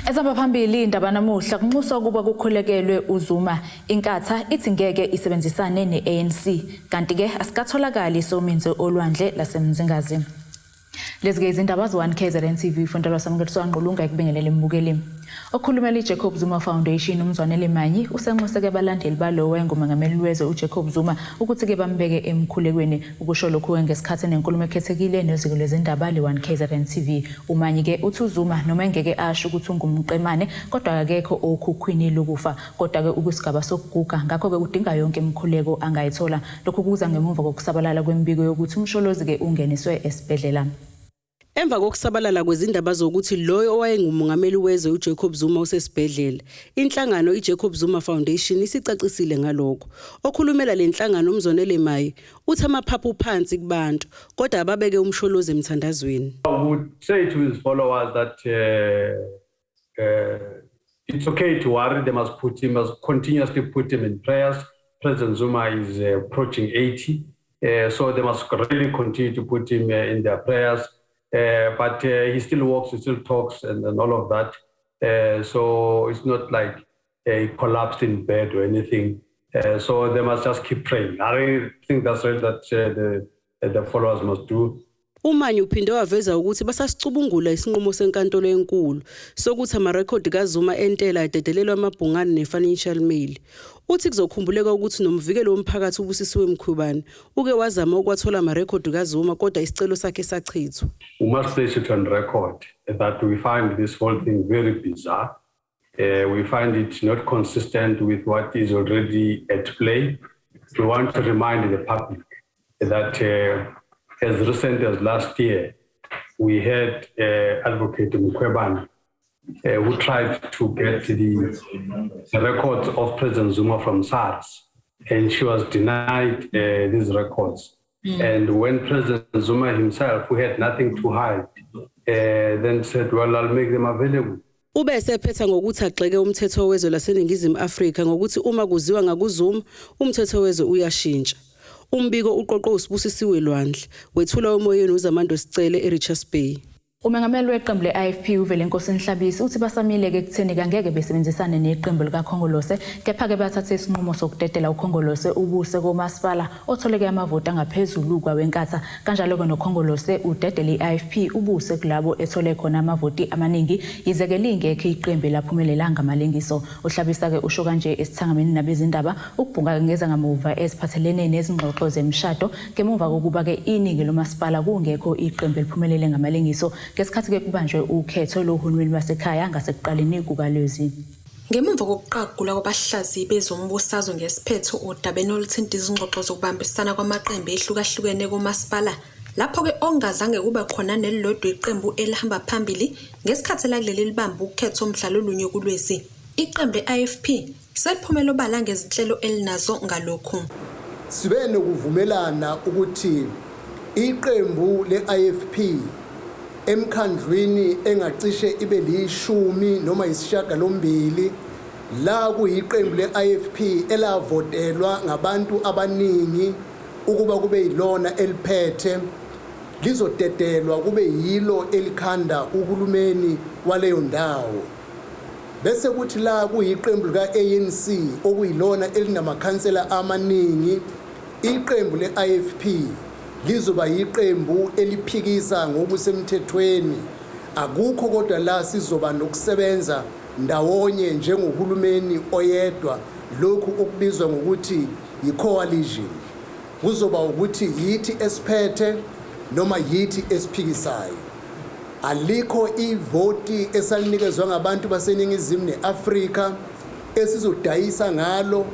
Ezihamba phambili indaba namuhla kunxuswa ukuba kukhulekelwe uZuma. Inkatha ithi ngeke isebenzisane ne-ANC kanti-ke asikatholakali isominze olwandle laseMzingazi. Lezi-ke izindaba ze-1 KZN TV ufundelwa Samukeliso Ngqulunga ekubingelele mbukeli. Okhulumela i-Jacob Zuma Foundation uMzwanele Manyi usenxuseke abalandeli balowo wayengumengameli wezwe uJacob Zuma ukuthi-ke bambeke emkhulekweni. Ukusho lokhu-ke ngesikhathi enenkulumo ekhethekile noziko lwezindaba le-1 KZN TV. Umanyi-ke uthi uZuma noma engeke asho ukuthi ungumqemane kodwa akekho okhukhwini lokufa kodwa-ke ukwisigaba sokuguga ngakho-ke udinga yonke imikhuleko angayithola. Lokhu kuza ngemuva kokusabalala kwemibiko yokuthi uMsholozi-ke ungeniswe esibhedlela. Emva kokusabalala kwezindaba zokuthi loyo owayengumongameli wezwe uJacob Zuma usesibhedlela, inhlangano iJacob Zuma Foundation isicacisile ngalokho. Okhulumela le nhlangano uMzwanele Mayi uthi amaphaphu phansi kubantu kodwa ababeke uMsholozi emthandazweni. I would say to his followers that it's okay to worry. They must put him, must continuously put him in prayers. President Zuma is approaching 80, so they must really continue to put him in their prayers. But he still walks, he still talks, and all of that. So it's not like he collapsed in bed or anything. So they must just keep praying. I really think that's really that the followers must do. Umanyi uphinde waveza ukuthi basasicubungula isinqumo senkantolo enkulu sokuthi amarekhodi kaZuma entela adedelelwe amabhungane neFinancial Mail. Uthi kuzokhumbuleka ukuthi nomvikeli womphakathi uBusisiwe Mkhwebane uke wazama ukwathola amarekhodi kaZuma kodwa isicelo sakhe sachithwa. We must place it on record that we find this whole thing very bizarre. We find it not consistent with what is already at play. We want to remind the public that as recent as last year, we had Advocate Mkhwebane who tried to get the records of President Zuma from SARS, and she was denied these records. And when President Zuma himself, who had nothing to hide, then said, "Well, I'll make them available." Ube esephetha ngokuthi agxeke umthetho wezwe laseNingizimu Afrika ngokuthi uma kuziwa ngakuZuma umthetho wezwe uyashintsha. Umbiko uqoqwe uSibusisiwe Lwandle, wethulwa emoyeni uZamando Sicele eRichards Bay. Umengameli weqembu le-IFP uVelenkosini Hlabisa uthi basamile-ke ekutheni kangeke besebenzisane neqembu likaKhongolose kepha-ke bathathe isinqumo sokudedela uKhongolose ubuse komasipala otholeke amavoti angaphezulu kwaweNkatha. Kanjalo-ke noKhongolose udedele i-IFP ubuse kulabo ethole khona amavoti amaningi yize-ke lingekho iqembu elaphumelelanga amalengiso. UHlabisa-ke usho kanje esithangameni nabezindaba ukubhunga ngeza ngamuva eziphathelene nezingxoxo zemishado ngemuva kokuba-ke iningi lomasipala kungekho iqembu eliphumelele ngamalengiso ngesikhathi-ke kubanjwe ukhetho lohulumeni wasekhaya ngasekuqaleni kukaLwezi. Ngemuva kokuqagula kwabahlaziyi bezombusazwe ngesiphetho odabeni oluthinta izingxoxo zokubambisana kwamaqembu ehlukahlukene komasipala, lapho-ke okungazange kube khona nelilodwa iqembu elihamba phambili ngesikhathi elakuleli libamba ukhetho mhla lolunye kuLwezi. Iqembu le-IFP seliphumele obala ngezinhlelo elinazo ngalokhu. Sibe nokuvumelana ukuthi iqembu le-IFP emkhandlwini engacishe ibe lishumi noma isishiyagalombili la kuyiqembu le-IFP elavotelwa ngabantu abaningi ukuba kube yilona eliphethe lizodedelwa kube yilo elikhanda uhulumeni waleyo ndawo, bese kuthi la kuyiqembu lika-ANC okuyilona elinamakhansela amaningi, iqembu le-IFP lizoba yiqembu eliphikisa ngokusemthethweni. Akukho kodwa la sizoba nokusebenza ndawonye njengohulumeni oyedwa, lokhu okubizwa ngokuthi yi-coalition. Kuzoba ukuthi yithi esiphethe noma yithi esiphikisayo. Alikho ivoti esalinikezwa ngabantu baseNingizimu ne-Afrika esizodayisa ngalo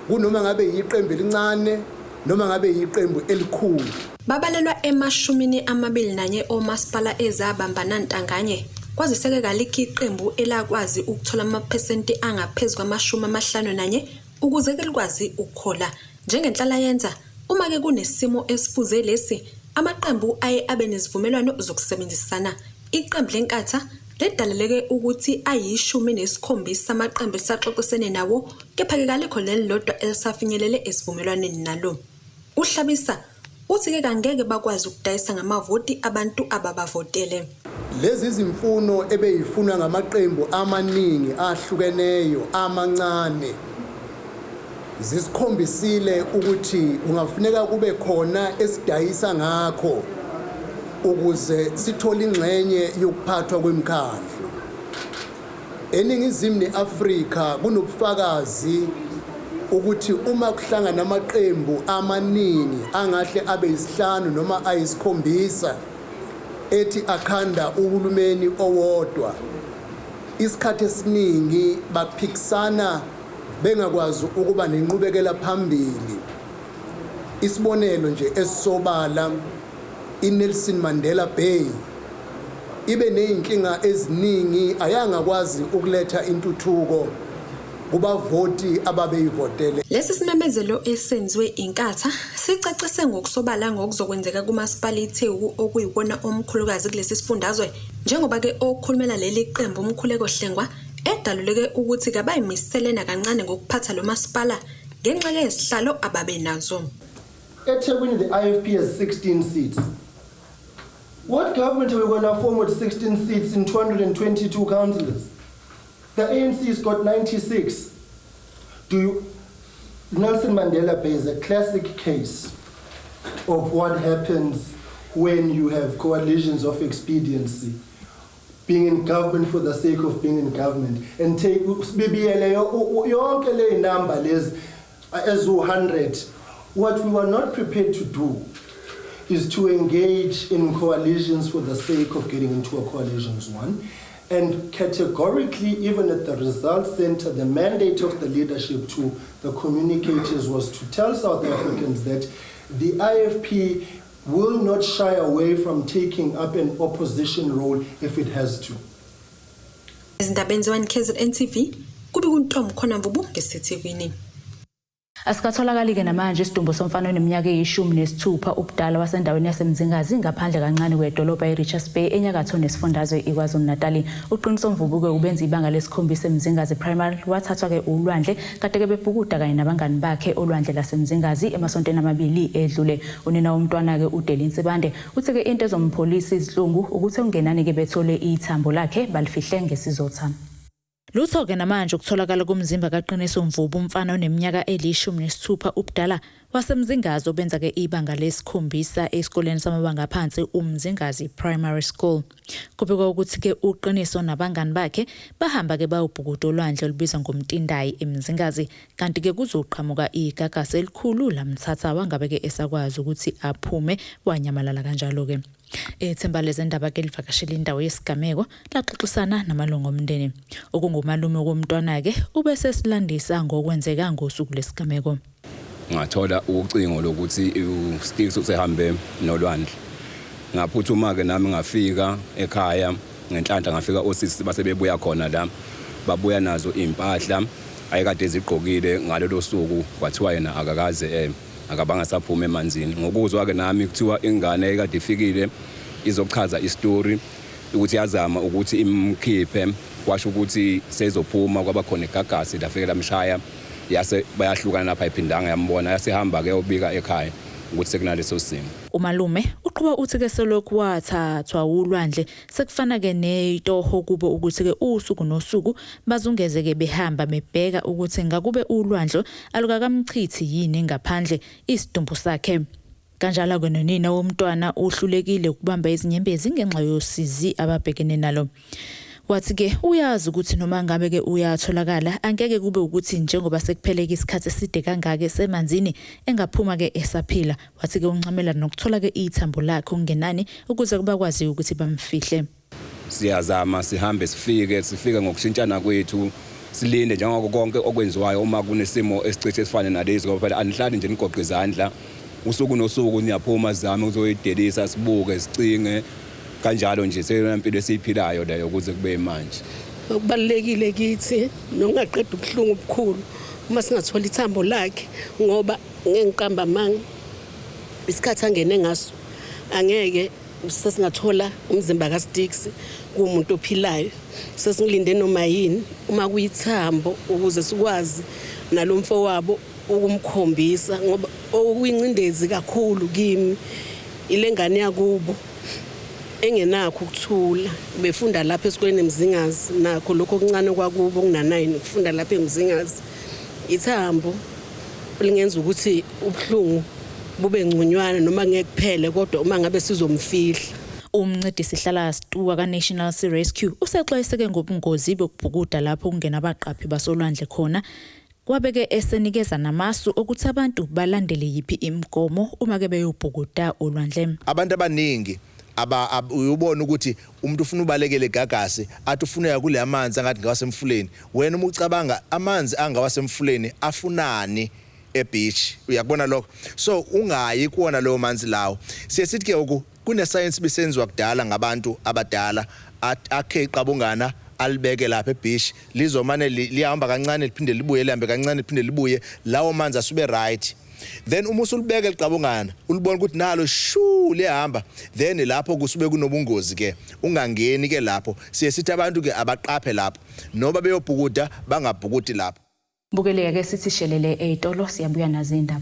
kunoma ngabe yiqembu elincane noma ngabe yiqembu elikhulu. Babalelwa ema-21 omasipala ezabambana ntanganye, kwazise-ke kalikho iqembu elakwazi ukuthola amaphesenti angaphezu kwama-51 ukuze-ke likwazi ukuhola. Njengenhlalayenza, uma-ke kunesimo esifuze lesi, amaqembu aye abe nezivumelwano zokusebenzisana. Iqembu leNkatha lidaleleke ukuthi ayi-17 amaqembu elisaxoxisene nawo, kepha-ke kalikho nelilodwa elisafinyelele esivumelwaneni nalo. UHlabisa uthi-ke kangeke bakwazi ukudayisa ngamavoti abantu ababavotele. Lezi zimfuno ebeyifunwa ngamaqembu amaningi ahlukeneyo amancane zisikhombisile ukuthi kungafuneka kube khona esidayisa ngakho ukuze sithole ingxenye yokuphathwa kwemikhandlu. ENingizimu ne-Afrika kunobufakazi ukuthi uma kuhlangana amaqembu amaningi angahle abe yisihlanu noma ayisikhombisa ethi akhanda uhulumeni owodwa, isikhathi esiningi baphikisana bengakwazi ukuba nenqubekela phambili. Isibonelo nje esisobala iNelson Mandela Bay ibe nezinkinga eziningi, ayangakwazi ukuletha intuthuko kubavoti ababeyivotele. Lesi simemezelo esenziwe iNkatha sicacise ngokusobala ngokuzokwenzeka kuMasipala iTheku okuyiwona omkhulukazi kulesi sifundazwe, njengoba-ke okhulumela leli qembu uMkhuleko Hlengwa edaluleke ukuthi kabayimisele nakancane ngokuphatha lo masipala ngenxa yezihlalo ababenazo. eThekwini, the IFP has 16 seats. What government are we going to form with 16 seats in 222 councillors? The ANC has got 96. Do you, Nelson Mandela Bay is a classic case of what happens when you have coalitions of expediency, being in government for the sake of being in government, and take sibibiyele yonke le number lezi ezu-100. What we were not prepared to do is to engage in coalitions for the sake of getting into a coalitions one. And categorically, even at the result center, the mandate of the leadership to the communicators was to tell South Africans that the IFP will not shy away from taking up an opposition role if it has to. Ezindabeni ze-1 KZN TV, kube kuNtombi khona Mvubu ngeseThekwini. Asikatholakali-ke namanje isidumbu somfana oneminyaka eyi-16 ubudala wasendaweni yaseMzingazi ngaphandle kancane kwedolobha i-Richards Bay enyakatho nesifundazwe iKwaZulu-Natali. UQiniso Mvubu-ke ubenza ibanga lesikhombisa eMzingazi Primary, wathathwa-ke ulwandle kade-ke bebhukuda kanye nabangani bakhe olwandle laseMzingazi emasontweni amabili edlule. Unina womntwana-ke uDeli Nsibande uthi-ke into ezompholisa izinhlungu ukuthi okungenani-ke bethole ithambo lakhe balifihle ngesizotha. Lutho-ke namanje ukutholakala komzimba kaQiniso Mvubu, umfana oneminyaka eli-16 ubudala waseMzingazi obenza-ke ibanga lesikhombisa esikoleni samabanga aphansi uMzingazi Primary School. Kubikwa ukuthi-ke uQiniso nabangani bakhe bahamba-ke bayobhukuda olwandle olubizwa ngoMtindayi eMzingazi, kanti-ke kuzoqhamuka igagasi elikhulu lamthatha wangabe-ke esakwazi ukuthi aphume, wanyamalala kanjalo-ke. Ithimba lezendaba-ke livakashela indawo yesigameko laxoxisana namalungu omndeni. Okungumalume womntwana-ke ube sesilandisa ngokwenzeka ngosuku lesigameko. Ngathola ucingo lokuthi uStix usehambe nolwandle. Ngaphuthuma-ke nami ngafika ekhaya ngenhlanhla, ngafika osisi base bebuya khona la, babuya nazo iy'mpahla ayekade ezigqokile ngalolo suku. Kwathiwa yena akakaze akabanga saphuma emanzini. Ngokuzwa-ke nami kuthiwa ingane ekade ifikile izochaza isitori ukuthi yazama ukuthi imkhiphe, kwasho ukuthi sezophuma kwaba khona igagasi lafike lamshaya, yase bayahlukana lapha, ayiphindanga yambona, yasehamba-ke yobika ekhaya ukuthi sekunaleso simo. Umalume uqhuba uthi-ke selokhu wathathwa ulwandle sekufana-ke netoho kubo ukuthi-ke usuku nosuku bazungeze-ke behamba bebheka ukuthi ngakube ulwandle alukakamchithi yini ngaphandle isidumbu sakhe. Kanjalo-ke nonina womntwana uhlulekile ukubamba izinyembezi ngenxa yosizi ababhekene nalo. Wathi-ke uyazi ukuthi noma ngabe-ke uyatholakala angeke kube ukuthi njengoba sekupheleke isikhathi eside kangaka esemanzini engaphuma-ke esaphila. Wathi-ke uncamela nokuthola-ke ithambo lakhe okungenani ukuze bakwazi ukuthi bamfihle. Siyazama sihambe sifike ngokushintshana kwethu, silinde njengako konke okwenziwayo uma kunesimo esicishe esifane nalezi, ngoba phela anihlali nje nigoqe izandla. Usuku nosuku niyaphuma sizame ukuzoyidelisa, sibuke, sicinge kanjalo nje. Seyona mpilo esiyiphilayo leyo kuze kube manje. Okubalulekile kithi nokungaqeda ubuhlungu obukhulu uma singathola ithambo lakhe, ngoba ngeke ngiqamba amanga, isikhathi angene ngaso angeke sesingathola umzimba kaStix kuwumuntu ophilayo. Sesingilinde noma yini uma kuyithambo ukuze sikwazi nalomfo wabo ukumkhombisa, ngoba okuyincindezi kakhulu kimi ile ngane yakubo. Engenakho ukuthula, befunda lapha esikoleni eMzingazi, nakho lokho okuncane kwakubo kuna-9 ukufunda lapha eMzingazi. Ithambo lingenza ukuthi ubuhlungu bube ngconywana noma ngeke kuphele, kodwa uma ngabe sizomfihla. Umncedisi hlala Stuwa ka-National Sea Rescue usexwayiseke ngobungozi bokubhukuda lapho kungena abaqaphi basolwandle khona. Wabeke esenikeza namasu okuthi abantu balandele yiphi imigomo uma ke beyobhukuda olwandle. Abantu abaningi uyubona ukuthi umuntu ufuna ubalekele igagasi, athi ufuna uya kule amanzi angathi ngawasemfuleni. Wena uma ucabanga amanzi angawasemfuleni afunani ebeach? Uyakubona lokho? So ungayi kuwona lowo manzi lawo. Siye sithi ke oku kune science bisenziwa kudala ngabantu abadala, akhe iqabungana alibeke lapha ebeach, lizomane liyahamba kancane liphinde libuye, lihambe kancane liphinde libuye, lawo manzi asube right. Then uma usulibeka liqabungana, ulibona ukuthi nalo shu liyahamba, then lapho kusube kunobungozi ke, ungangeni ke lapho. Siye sithi abantu ke abaqaphe lapho, noba beyobhukuda bangabhukudi lapho. Bukeleka ke sithi shelele ey'tolo, siyabuya nazo iy'ndaba.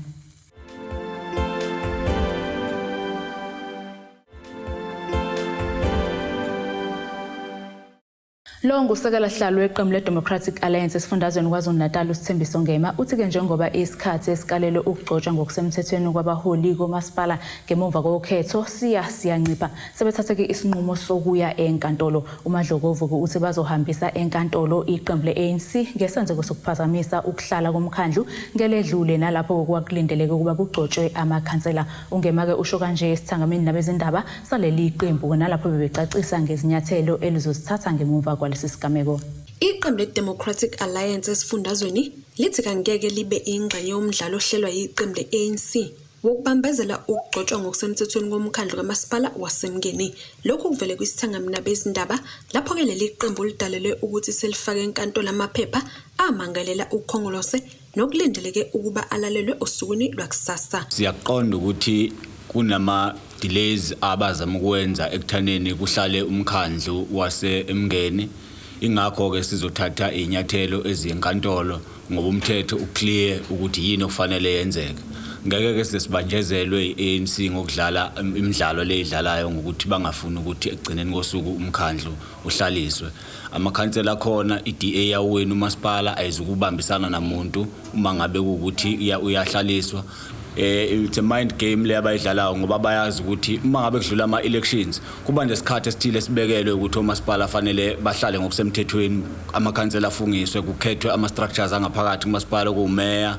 Lo ngusekela sihlalo weqembu le-Democratic Alliance esifundazweni KwaZulu-Natal uSithembiso Ngema uthi-ke njengoba isikhathi esikalelwe ukugcotshwa ngokusemthethweni kwabaholi komasipala ngemuva kokhetho siya siyancipha, sebethathe-ke isinqumo sokuya enkantolo. UMadlokovu-ke uthi bazohambisa enkantolo iqembu le-ANC ngesenzeko sokuphazamisa ukuhlala komkhandlu ngeledlule nalapho kwakulindeleke ukuba kugcotshwe amakhansela. UNgema-ke usho kanje esithangamini nabezindaba saleli qembu nalapho bebecacisa ngezinyathelo elizozithatha ngemuva kwalesi sigameko. Iqembu le-Democratic Alliance esifundazweni lithi kangeke libe ingxenye yomdlalo ohlelwa yiqembu le-ANC wokubambezela ukugcotshwa ngokusemthethweni komkhandlu kamasipala waseMngeni. Lokhu kuvele kwisithangami nabezindaba lapho-ke leli qembu lidalelwe ukuthi selifake enkantolo amaphepha amangalela uKhongolose nokulindeleke ukuba alalelwe osukwini lwakusasa. Siyaqonda ukuthi kunama delays abazama ukwenza ekuthaneni kuhlale umkhandlu waseMngeni, ingakho-ke sizothatha iy'nyathelo eziyenkantolo ngoba umthetho uclear ukuthi yini okufanele yenzeke. Ngeke-ke size sibanjezelwe i-ANC ngokudlala imidlalo le idlalayo ngokuthi bangafuni ukuthi ekugcineni kosuku umkhandlu uhlaliswe. Amakhansela akhona, i-DA yawina umasipala, ayizukubambisana namuntu uma ngabe kuwukuthi uyahlaliswa. It's a mind game le abayidlalayo ngoba bayazi ukuthi uma ngabe kudlula ama-elections kuba nesikhathi esithile esibekelwe ukuthi omasipala fanele bahlale ngokusemthethweni, amakhansela afungiswe, kukhethwe ama-structures angaphakathi kumasipala okuwumeya,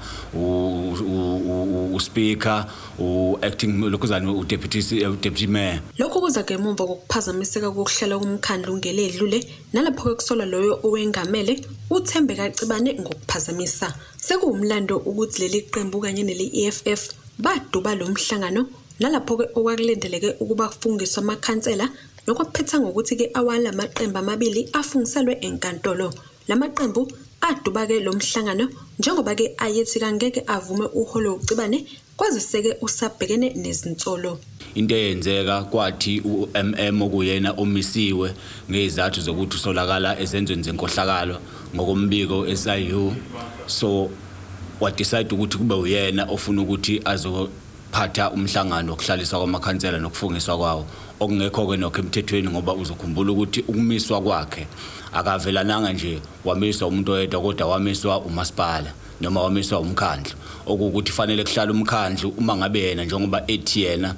uspeaker, u-acting lokhuzane, u-deputy mayor. Lokhu kuza ngemuva kokuphazamiseka kokuhlala komkhandlu ngeledlule nalapho-ke kusolwa loyo owengamele uThembeka Cibane ngokuphazamisa. Sekuwumlando ukuthi leli qembu kanye nele-EFF baduba lo mhlangano nalapho-ke okwakulindeleke ukuba kufungiswe amakhansela nokwaphetha ngokuthi-ke awala maqembu amabili afungiselwe enkantolo. La maqembu aduba-ke lo mhlangano njengoba-ke ayethi kangeke avume uholo uCibane kwazise-ke usabhekene nezinsolo. Into eyenzeka kwathi u-MM okuyena omisiwe ngezizathu zokuthi usolakala ezenzweni zenkohlakalo ngokombiko SIU, so wadecide ukuthi kube uyena ofuna ukuthi azophatha umhlangano wokuhlaliswa kwamakhansela nokufungiswa kwawo, okungekho-ke nokho emthethweni ngoba uzokhumbula ukuthi ukumiswa kwakhe akavelananga nje wamiswa umuntu oyedwa, kodwa wamiswa umasipala noma wamiswa umkhandlu, okuwukuthi fanele kuhlale umkhandlu uma ngabe yena njengoba ethi yena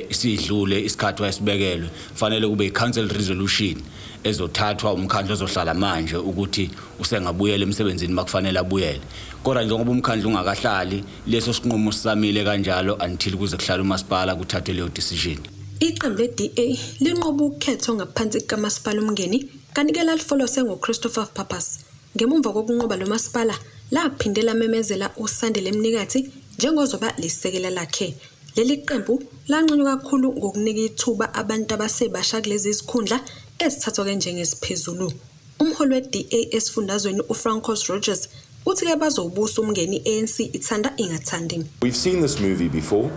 isidlule isikhathi wayesibekelwe, fanele kube i-council resolution ezothathwa umkhandlu ozohlala manje ukuthi usengabuyela emsebenzini makufanele abuyele. Kodwa njengoba umkhandlu ungakahlali, leso sinqumo sisamile kanjalo until kuze kuhlale umasipala kuthathwe leyo decision. Iqembu le-DA linqoba ukhetho ngaphansi kukamasipala uMngeni kanti-ke lalifolose ngoChristopher Pappas. Ngemumva kokunqoba lo masipala laphinde lamemezela uSandile Mnikathi njengozoba lisekela lakhe. Leli qembu lanconywa kakhulu ngokunika ithuba abantu abasebasha kulezi zikhundla ezithathwa-ke njengeziphezulu. Umholi we-DA esifundazweni uFrancois Rogers uthi-ke bazowubusa uMngeni i-ANC ithanda ingathandi. We've seen this movie before.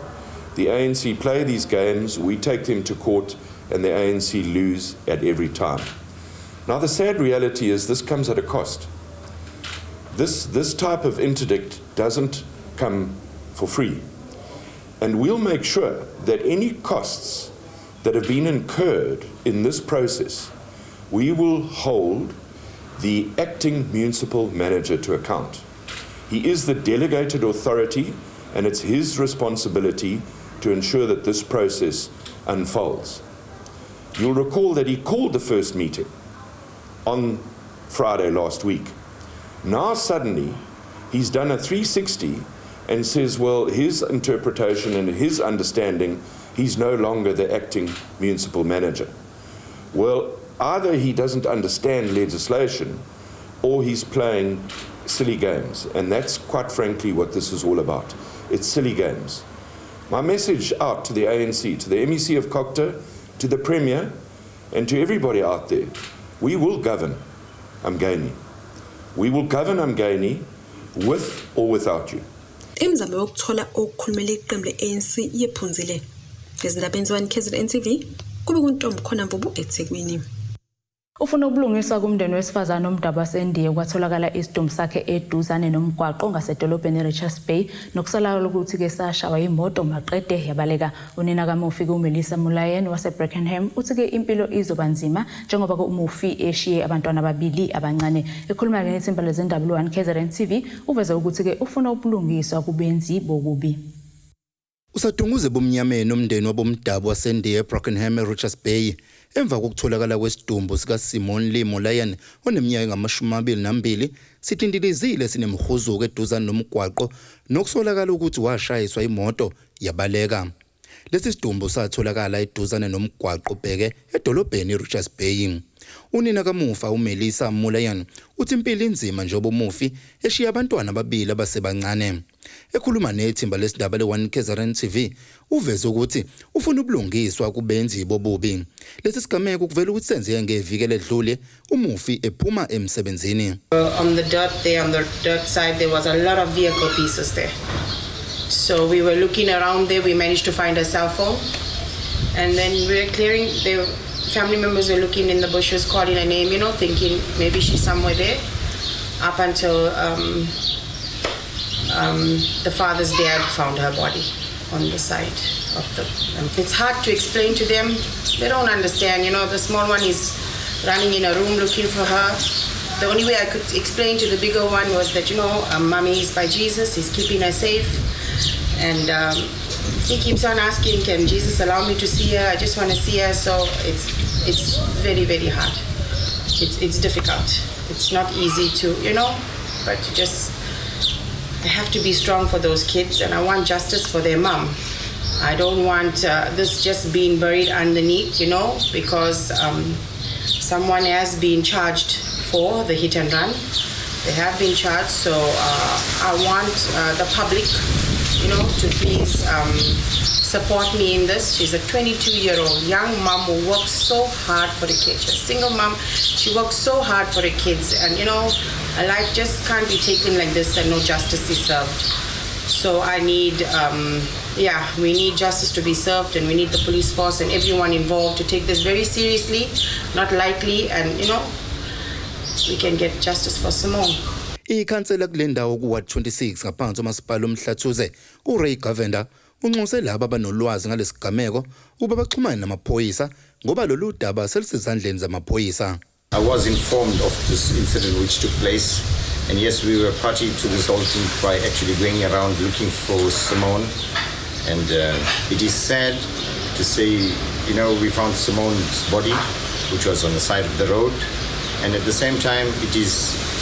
The ANC play these games, we take them to court, and the ANC lose at every time. Now, the sad reality is this comes at a cost. This type of interdict doesn't come for free. And we'll make sure that any costs that have been incurred in this process, we will hold the acting municipal manager to account. He is the delegated authority, and it's his responsibility to ensure that this process unfolds. You'll recall that he called the first meeting on Friday last week. Now, suddenly, he's done a 360 and says, well, his interpretation and his understanding, he's no longer the acting municipal manager. Well, either he doesn't understand legislation or he's playing silly games. And that's quite frankly what this is all about. It's silly games. My message out to the ANC, to the MEC of COGTA, to the Premier, and to everybody out there, we will govern Umgeni. We will govern Umgeni with or without you. Imizamo yokuthola okukhulumela iqembu le-ANC yephunzile. Ezindabeni ze-1 KZN TV kube kuntombi khona Mvubu eThekwini. Ufuna ubulungiswa kumndeni wesifazane omdabu waseNdiya kwatholakala isidumbu sakhe eduzane nomgwaqo ngasedolobheni eRichards Bay nokusolakala ukuthi-ke sashawa imoto maqede yabaleka. Unina kamufi uMelissa Mulayen waseBrackenham uthi-ke impilo izoba nzima njengoba-ke umufi eshiye abantwana ababili abancane. Ekhuluma-ke nethimba lezindaba lwe-1 KZN TV uveze ukuthi-ke ufuna ubulungiswa kubenzi bokubi. Usadunguze bomnyameni umndeni wabomdabu waseNdiya eBrackenham eRichards Bay emva kokutholakala kwesidumbu sikaSimon Lee Molayan oneminyaka engama-22 sithintilizile sinemhuzuko eduzane nomgwaqo nokusolakala ukuthi washayiswa imoto yabaleka. Lesi sidumbu satholakala eduzane nomgwaqo obheke edolobheni iRichards Bay. Unina kamufa uMelissa Mulayan uthi impilo inzima njengoba umufi eshiya abantwana ababili abasebancane. Ekhuluma nethimba lesindaba le-1 KZN TV uveze ukuthi ufuna ubulungiswa kubenzi bobubi. Lesi sigameko kuvela ukuthi senzeke ngeviki eledlule umufi ephuma emsebenzini. On the dirt there, on the dirt side, there was a lot of vehicle pieces there. So we were looking around there. We managed to find a cell phone. And then we were clearing, the family members were looking in the bushes, calling her name, thinking maybe she's somewhere there. Up until the father's dad found her body on the side of the. It's hard to explain to them. They don't understand. The small one is running in a room looking for her. The only way I could explain to the bigger one was that, mommy is by Jesus, he's keeping her safe. And he keeps on asking, "Can Jesus allow me to see her? I just want to see her." So it's very, very hard. It's difficult. It's not easy to, but you just I have to be strong for those kids, and I want justice for their mom. I don't want this just being buried underneath, because someone has been charged for the hit and run. They have been charged, so I want the public to please support me in this. She's a 22-year-old young mom who works so hard for the kids. She's a single mom. She works so hard for the kids, and a life just can't be taken like this and no justice is served. So I need, yeah, we need justice to be served, and we need the police force and everyone involved to take this very seriously, not lightly, and we can get justice for Simone. Ikhansela kule ndawo ku-Ward 26 ngaphansi komasipala uMhlathuze uRay Govender unxuse labo abanolwazi ngalesigameko ukuba baxhumane namaphoyisa ngoba lolu daba selisezandleni zamaphoyisa. I was informed of this incident which took place, and yes, we were party to this whole thing by actually going around looking for Simone. And it is sad to say, we found Simone's body, which was on the side of the road, and at the same time, it is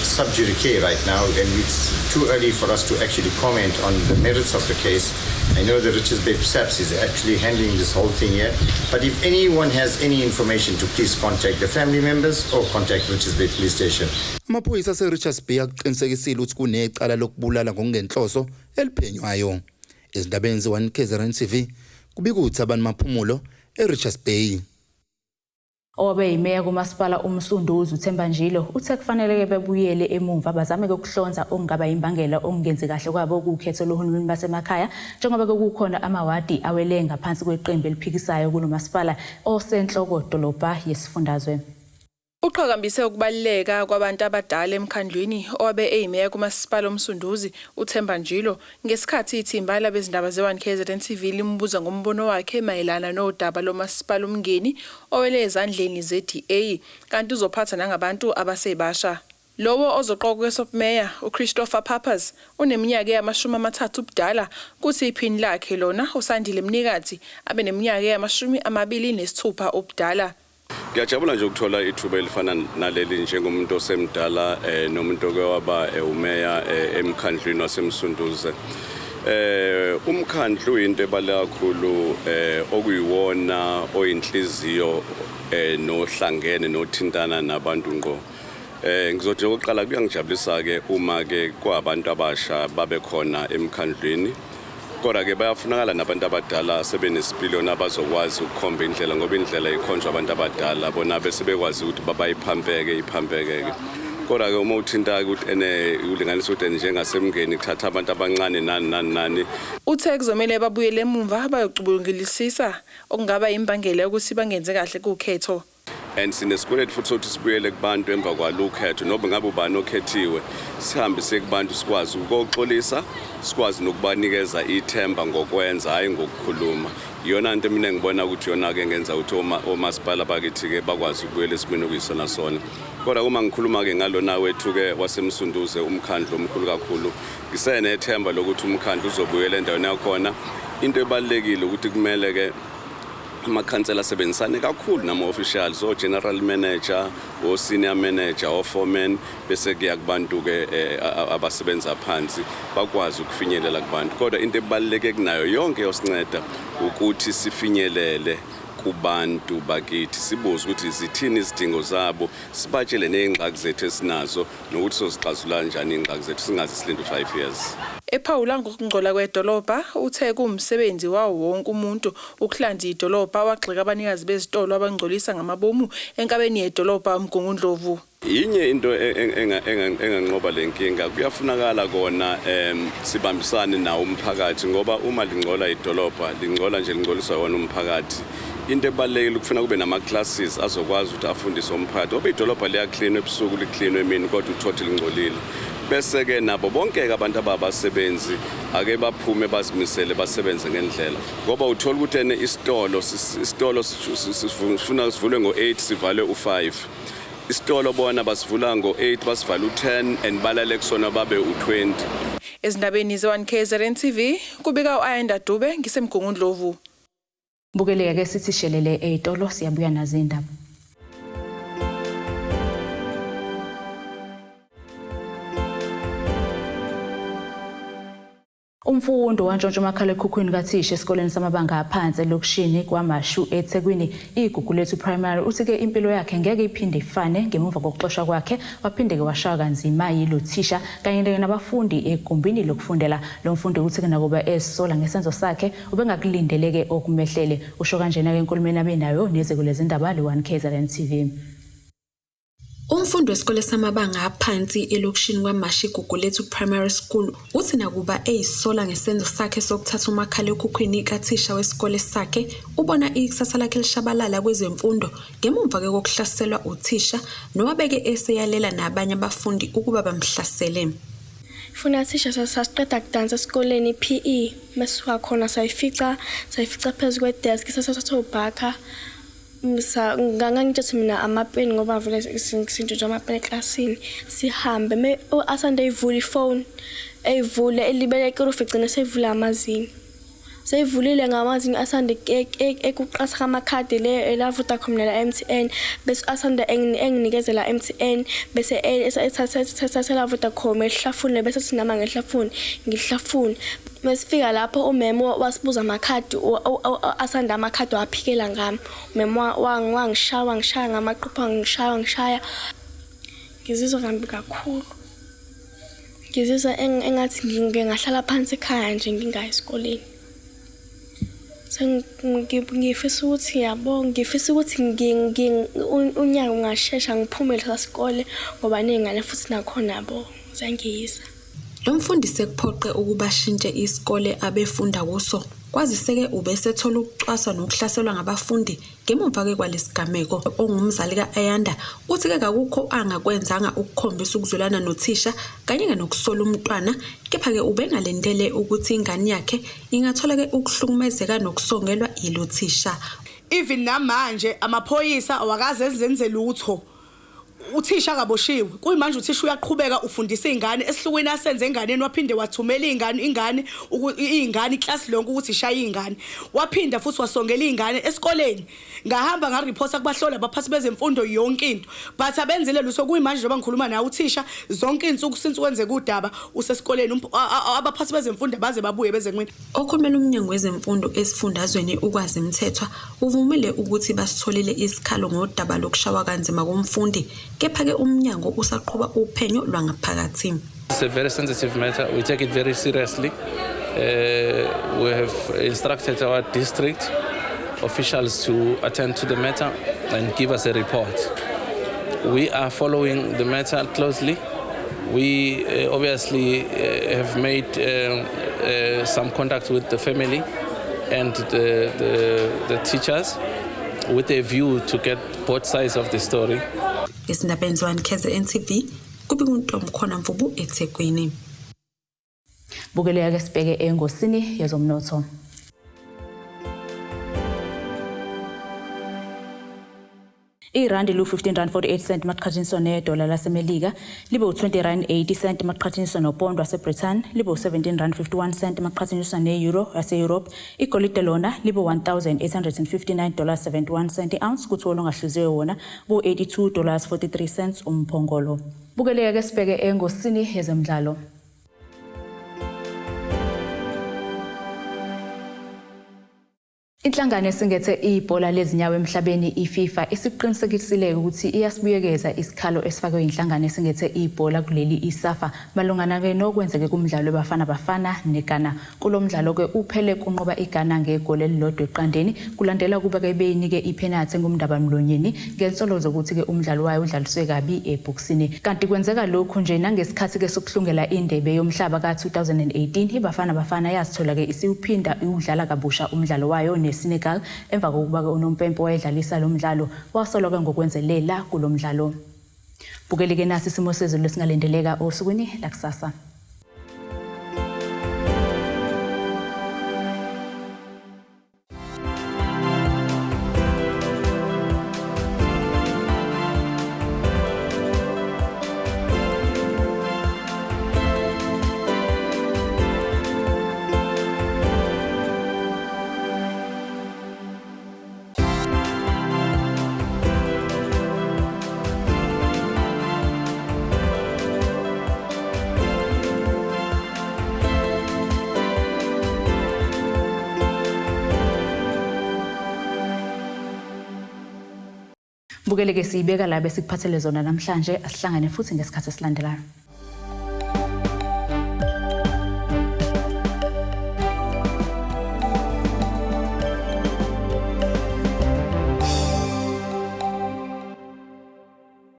sub judice right now, and it's too early for us to actually comment on the merits of the case. I know the Richards Bay SAPS is actually handling this whole thing here, but if anyone has any information, to please contact the family members or contact Richards Bay Police Station. Amaphoyisa ase-Richards Bay akuqinisekisile ukuthi kunecala lokubulala ngokungenhloso eliphenywayo. Ezindabeni ze-1 KZN TV kubika uThabani Maphumulo eRichards Bay. Owabe yimeya kumasipala uMsunduzi uThemba Njilo uthe kufanele bebuyele emumva bazame ukuhlonza okungaba imbangela okungenzi kahle kwabo kukhetho lohulumeni basemakhaya njengoba kukhona amawadi awele ngaphansi kweqembu eliphikisayo kulo masipala osenhloko dolobha yesifundazwe. Uqhakambise ukubaluleka kwabantu abadala emkhandlwini owabe eyimeya kuMasipala uMsunduzi uThemba Njilo ngesikhathi ithimba labezindaba ze-1 KZN TV limbuza ngombono wakhe mayelana nodaba loMasipala uMngeni owele ezandleni ze-DA kanti uzophatha nangabantu abasebasha. Lowo ozoqokwa kwesobumeya uChristopher Pappas uneminyaka eyama-30 ubudala kuthi iphini lakhe lona uSandile Mnikathi abe neminyaka eyama-26 ubudala. Ngiyajabula nje ukuthola ithuba elifana naleli njengomuntu osemdala nomuntu oke waba umeya emkhandlwini waseMsunduze. Umkhandlu into ebaluleke kakhulu okuyiwona oyinhliziyo nohlangene nothintana nabantu ngqo. Ngizothi okokuqala kuyangijabulisa ke uma ke kwabantu abasha babe khona emkhandlwini. Kodwa ke bayafunakala nabantu abadala sebenesipiliyoni abazokwazi ukukhomba indlela ngoba indlela ikhonjwa abantu abadala bona bese bekwazi ukuthi babayiphampeke iphampekeke. Kodwa ke uma uthinta ukuthi ene ulinganisa ukuthi njengaseMngeni kuthatha abantu abancane nani nani nani. Uthe kuzomele babuyele emumva bayocubungulisisa okungaba imbangela yokuthi bangenze kahle kukhetho. And sinesikweletu futhi sokuthi sibuyele kubantu emva kwalukhetho noma ngabe ubani okhethiwe sihambise kubantu sikwazi ukuxolisa sikwazi nokubanikeza ithemba ngokwenza hayi ngokukhuluma. Iyona nto mina ngibona ukuthi iyona ke ngenza ukuthi omasipala bakithi ke bakwazi ukubuyela esimeni okuyisona sona. Kodwa uma ngikhuluma ke ngalona wethu ke waseMsunduze umkhandlu omkhulu kakhulu ngisenethemba lokuthi umkhandlu uzobuyela endaweni yakhona. Into ebalulekile ukuthi kumele ke amakhansela asebenzisane kakhulu nama-officials o-general manager, o-senior manager, o-foreman bese kuya kubantu ke abasebenza phansi bakwazi ukufinyelela kubantu. Kodwa into ebaluleke kunayo yonke yosinceda ukuthi sifinyelele kubantu bakithi sibuze ukuthi zithini izidingo zabo sibatshele nezingxaki zethu esinazo nokuthi sozixazulula kanjani izingxaki zethu singaze silinde 5 years. Ephawula ngokungcola kwedolobha uthe kuwumsebenzi wawo wonke umuntu ukuhlanza idolobha wagxeka abanikazi bezitolo abangcolisa ngamabomu enkabeni yedolobha uMgungundlovu. Yinye into enganqoba le nkinga kuyafunakala kona sibambisane nawo umphakathi ngoba uma lingcola idolobha lingcola nje lingcoliswa wona umphakathi. Into ebalulekile ukufuna kube nama-classes azokwazi ukuthi afundise umphakathi ngoba idolobha liyaklinwa ebusuku liklinwe emini kodwa uthothe lingcolile. Bese-ke nabo bonke-ke abantu ababasebenzi ake baphume bazimisele basebenze ngendlela ngoba uthola ukuthi ene isitolo sifuna sivulwe ngo-8 sivalwe u-5. Isitolo bona basivula ngo-8 basivala u-10 and balale kusona babe u-20. Ezindabeni ze-1 KZN TV kubika u-Ayanda Dube ngiseMgungundlovu. Bukeleke ke sithi shelele eyitolo siyabuya nazo indaba. Umfundi wantshontsha umakhalekhukhwini kathisha esikoleni samabanga aphansi elokishini KwaMashu eThekwini iGugulethu Primary uthi-ke impilo yakhe ngeke iphinde ifane ngemuva kokuxoshwa kwakhe waphinde-ke washaywa kanzima yilo thisha kanye nabafundi egumbini lokufundela. Lo mfundi uthi-ke nakuba ezisola ngesenzo sakhe ubengakulindeleke okumehlele. Usho kanjena-ke enkulumeni abenayo neziko lezindaba le-1 KZN TV. Umfundi wesikole samabanga aphansi elokishini KwaMashu iGugulethu Primary School uthi nakuba eyisola ngesenzo sakhe sokuthatha umakhalekhukhwini kathisha wesikole sakhe ubona ikusasa lakhe lishabalala kwezemfundo ngemumva kokuhlaselwa uthisha nowabeke eseyalela nabanye abafundi ukuba bamhlasele. Funa thisha sasiqeda kudansa esikoleni i-PE masuka khona sayifica phezu kwedesk sasathatha ubhaka. Ngangangitshethi mina amapeni ngoba vele sintshontsha amapeni eklasini sihambe asande eyivule ifoni eyivule elibele uficine seyivula amazinyo seyivulile ngamazinyo asande ekuqatha amakhadi le la Vodacom nela MTN bese asande enginikezela MTN bese ethatha Vodacom ehlafune bese sinama ngehlafune ngihlafune. Mesifika lapho umemo wasibuza amakhadi asanda amakhadi waphikela ngami umemo wangishaya ngamaqupha ngishaya ngizizwa kambi kakhulu ngizizwa engathi ngingahlala phansi ekhaya nje ngingayi esikoleni. Ngifisa ukuthi yabo ngifisa ukuthi unyaka ungashesha ngiphume lesikole ngoba nezingane futhi nakhona yabo ziyangiyisa. Lo mfundi sekuphoqe ukuba ashintshe isikole abefunda kuso. Kwazise-ke ubesethola ukucwaswa nokuhlaselwa ngabafundi ngemumva-ke kwalesigameko. Ongumzali ka-Ayanda uthi-ke kakukho angakwenzanga ukukhombisa ukuzwelana nothisha kanye-ke nokusola umntwana, kepha-ke ubengalindele ukuthi ingane yakhe ingathola-ke ukuhlukumezeka nokusongelwa yilo thisha. Even namanje amaphoyisa awakaze enzenze lutho. Uthisha akaboshiwe. Kuyimanje uthisha uyaqhubeka ufundisa izingane esihlukwini asenze enganeni, waphinde wathumela izingane ingane izingane iklasi lonke ukuthi ishaye izingane. Waphinda futhi wasongela izingane esikoleni. Ngahamba ngareporta kubahloli abaphathi bezemfundo yonke into. But abenzile lutho. Kuyimanje njengoba ngikhuluma nawe uthisha zonke izinsuku since kwenzeka udaba usesikoleni, abaphathi bezemfundo baze babuye beze kumina. Okhulumela uMnyango Wezemfundo esifundazweni uKwazi Mthethwa uvumile ukuthi basitholile isikhalo ngodaba lokushawa kanzima komfundi, kepha-ke umnyango usaqhuba uphenyo lwangaphakathi. It's a very sensitive matter. We take it very seriously. We have instructed our district officials to attend to the matter and give us a report. We are following the matter closely. We obviously have made some contact with the family and the teachers with a view to get both sides of the story. Izindaba ze-1 KZN TV, kubika uNtomkhona Mvubu eThekwini. Bukeleka ke sibheke engosini yezomnotho. Irandi lu-15 rand 48 cent maqhathaniswa nedola laseMelika, libe u-20 rand 80 cent maqhathaniswa nopondo waseBritain, libe u-17 rand 51 cent maqhathaniswa ne-euro yase-Europe. Igolide lona libe $1859.71 cent i-ounce, kuthi olungahluziwe wona bu-$82.43 umphongolo. Bukeleka ke sibheke engosini yezemidlalo. Inhlangano esingethe ibhola lezinyawo emhlabeni iFIFA isiqinisekisile ukuthi iyasibuyekeza isikhalo esifakwe inhlangano esingethe ibhola kuleli iSAFA malungana-ke nokwenzeke kumdlalo weBafana Bafana neGhana. Kulo mdlalo-ke uphele kunqoba iGhana ngegoli elilodwa eqandeni, kulandela ukuba-ke beyinike iphenathi engumndabamlonyeni ngensolo zokuthi-ke umdlalo wayo udlaliswe kabi ebhokisini. Kanti kwenzeka lokhu nje nangesikhathi-ke sokuhlungela indebe yomhlaba ka-2018, iBafana Bafana yazithola-ke isiwuphinda iwudlala kabusha umdlalo wayo neSenegal emva kokuba-ke unompempe wayedlalisa lo mdlalo wasolwa-ke ngokwenzelela kulo mdlalo. Bukeli-ke nasi isimo sezulu esingalindeleka osukwini lakusasa. Bukele-ke siyibeka la besikuphathele zona namhlanje, asihlangane futhi ngesikhathi esilandelayo.